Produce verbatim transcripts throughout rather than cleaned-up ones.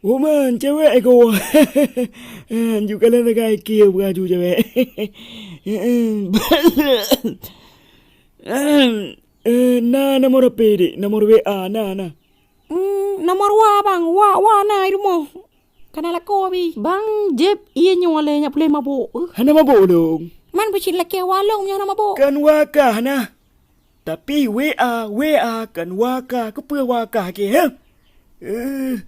Buman, cewek ko. Juk kalon sagai kieu beuraju cewek. Eh, na nomor H P, Dik, nomor W A, na, na. Hmm, nomor wa, Bang. Wa, wa na i rumoh. Kana lakoe bi. Bang, jép ié nyoe lé nyak puléh mabök. Eh. Hana mabök lôn. Man peucit lakée wa lôn nyoe hana mabök. Kan wa kah na. Tapi W A, W A kan wa kah. Keupeue wa kah keu, heh? Eh,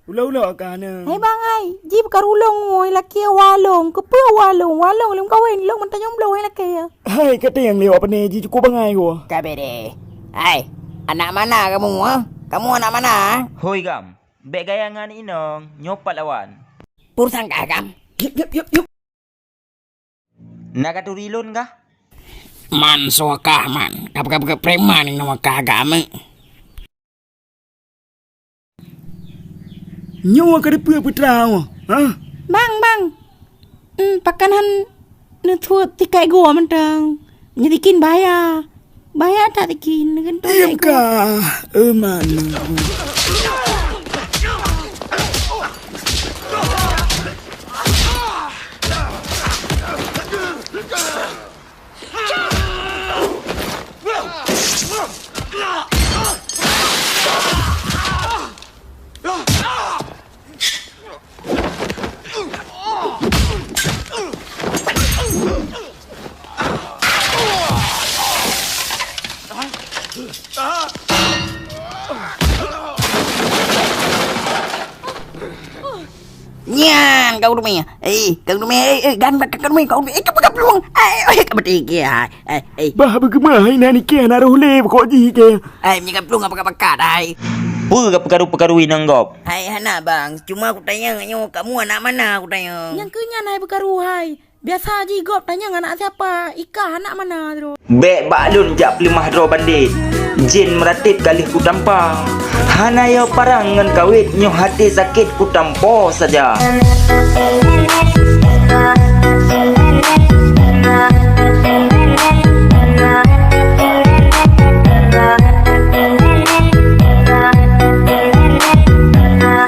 ulo-ulo kah na. Hai Bang ai, jih beukaru lôn ngon lakée wa lôn. Keupeue wa lôn? Wa lôn lôn kawen, lôn mantong nyomblo hai lakée. Hai, kata nyang lewat pane ji cukup bangai ko. Ka bede. Hai, anak mana kamu, ha? Kamu anak mana, ha? Hoi gam, bék gaya ngon inong, nyoe pat lawan. Pur sangka gam. Yup, yup, yup, yup. Na katuri lôn kah? Man soe kah man, ka peugah-peugah preman nyang nama kah agam. Nyoe ka dipeue putra nyoe, ha? Bang, bang. Hmm, pakon han neuthuet tikai gua mantong. Nyeutikin bahaya. Bahaya that tikin. Neugeuntoe tikai gua. Diam kah, eh, mana? Nyan, kau rumah. Eh, kau rumah. Eh, eh, gan, gan, kau rumah, kau rumah. Eh, kau pegang peluang. Eh, eh, kau mati ke, hai. Eh, eh. Bah, bagaimana hai nak nikah, nak roh le, pokok ji ke? Eh, meunyoe ka plueng ka pakat-pakat, hai. Peue ka peukaru-peukaru inong gob? Hai, hana, Bang. Cuma kutanyong nyoe, kamu anak mana, kutanyong. Nyang keu nyan hai peukaru, hai. Biasa ji gob tanyong anak siapa, ikah anak mana, droe. Bék bak lôn jak peuleumah droe bandét. Jén meuratéb ka lheueh kutampa. Hana yo parang ngon kawét, nyoe haté sakét kutampo saja.